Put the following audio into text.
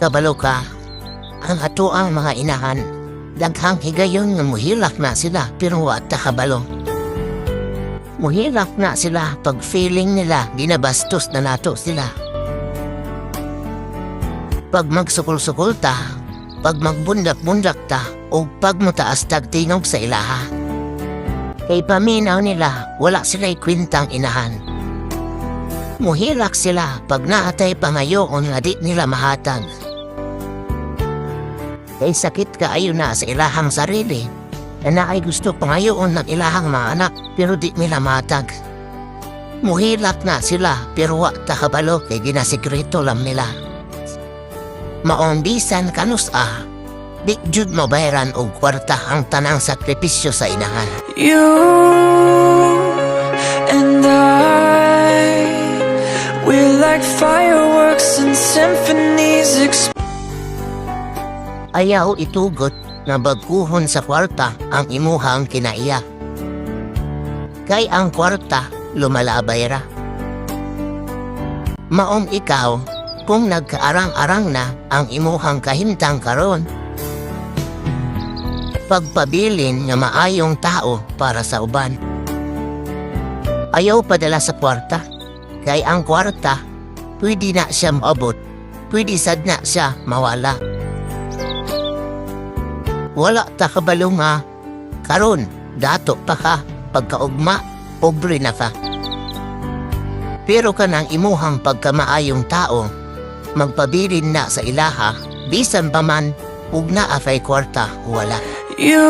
Kabalo ka, ang atoang mga inahan, daghang higayon nga muhilak na sila pero wa ta kabalo. Muhilak na sila pag feeling nila ginabastos na nato sila. Pag magsukol-sukol ta, pag magbundak-bundak ta, o pag mutaas tag tingog sa ilaha. Kay paminaw nila, wala sila'y kwintang inahan. Muhilak sila pag naatay pangayoon nga di nila mahatag. Kay sakit kaayo na sa ilahang sarili na naay gusto pangayoon ng ilahang mga anak pero di nila mahatag. Muhilak na sila pero wa ta kabalo kay ginasikreto lang nila. Maong bisan kanus-a, di jud mabayaran og kwarta ang tanang sakripisyo sa inahan. You and I, we're like fireworks and symphonies. Ayaw itugot nga bagkuhon sa kwarta ang imuhang kinaiya. Kay ang kwarta lumalabay ra. Maong ikaw, kung nagkaarang-arang na ang imuhang kahimtang karon, pagpabilin nga maayong tao para sa uban. Ayaw padala sa kwarta, kay ang kwarta, pwede na siya maabot, pwede sad na siya mawala. Wala ta kabalo nga karon dato pa ka, pagkaugma pobre na ka. Pero kanang imuhang pagkamaayong tao, magpabilin na sa ilaha bisan pa man ug naa kay kwarta, wala. You